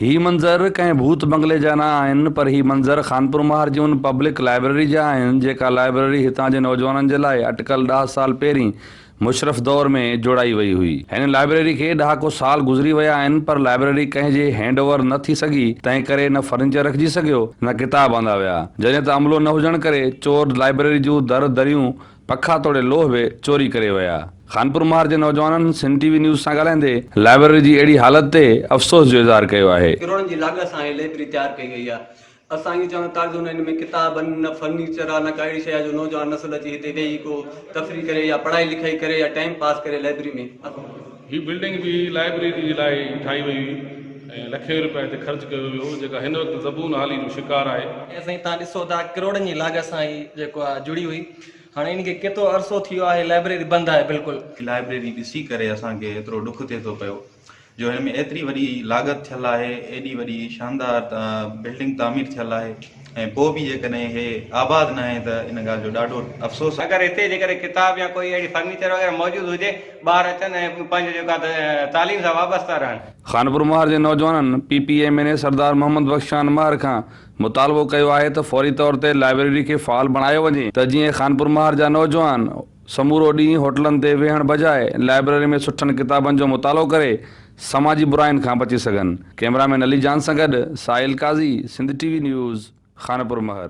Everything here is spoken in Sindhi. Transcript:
هي منظر ڪنهن ڀوت بنگلي جا نه آهن پر هي منظر خانپور مهر جي ان پبلڪ لائبريري جا آهن جيڪا لائبريري هتان جي نوجوانن جي لاء اٽڪل ڏهه سال پهرين مشرف دور ۾ جوڙائي وئي هئي. هن لائبريري کي ڏهاڪو سال گذري ويا آهن پر لائبريري ڪنهن جي هينڊ اوور نه ٿي سگهي تنهن ڪري نه فرنيچر رکجي سگهيو نه ڪتاب آندا ويا جڏهن ته عملو نه هجڻ ڪري چور لائبريري جون در دريون پکا توڙي لوهه به چوري ڪري ويا. خانپور مهر جي نوجوانن سنڌ ٽي وي نيوز سان ڳالهائيندي لائبريري جي اهڙي حالت تي افسوس جو اظهار ڪيو آهي. ڪروڙن جي لاڳت سان هي لئبرري تيار ڪئي وئي آهي. اسان ائين چوڻ ٿا جو نه هن ۾ ڪتاب آهن نه فرنيچر آهي نه ڪا اهڙي شيء آهي جو نوجوان نسل اچي هتي ويهي ڪو تفريح ڪري يا پڙهائي لکائي ڪري يا ٽائيم پاس ڪري لئبرري ۾. هي بلڊنگ به لائبريري جي لاء ئي ٺاهي وئي هئي ۽ لکين رپيا هتي خرچ ڪيو ويو هو جيڪا هن وقت زبون حالي جو شڪار آهي. ۽ سائين تهان ڏسو ٿا ڪروڙن جي لاڳت سان هي جيڪو آهي جڙي هئي هاڻي ان کي ڪيترو عرصو ٿي ويو آهي لائبريري بند آهي بلڪل. لائبريري ڏسي ڪري اسان کي ايترو ڏک ٿئي ٿو پيو جو هن ۾ ايتري وڏي لاڳت ٿيل آهي ايڏي وڏي شاندار بلڊنگ تعمير ٿيل آهي ۽ پوء به جيڪڏهن هي آباد ناهي ته ان ڳالهه جو ڏاڍو افسوس اگر هتي جيڪڏهن ڪتاب يا ڪوئي اهڙي فرنيچر وغيره موجود هجي ٻار اچن ۽ پنهنجو جيڪو آهي ته تعليم سان وابسته رهن. خانپور مهر جي نوجوانن P P M N A Sardar Muhammad Bakhsh Khan Mahar کان مطالبو ڪيو آهي ته فوري طور تي لائبريري کي فعال بڻايو وڃي ته جيئن خانپور مهر جا نوجوان سمورو ڏينهن هوٽلن تي ويهڻ بجاء لائبريري ۾ سٺن ڪتابن جو مطالعو ڪري سماجي براين کان بچي سگهن. ڪئميرا مين علي جان سان گڏ Sahil Qazi, Sindh T V news, Khanpur Mahar.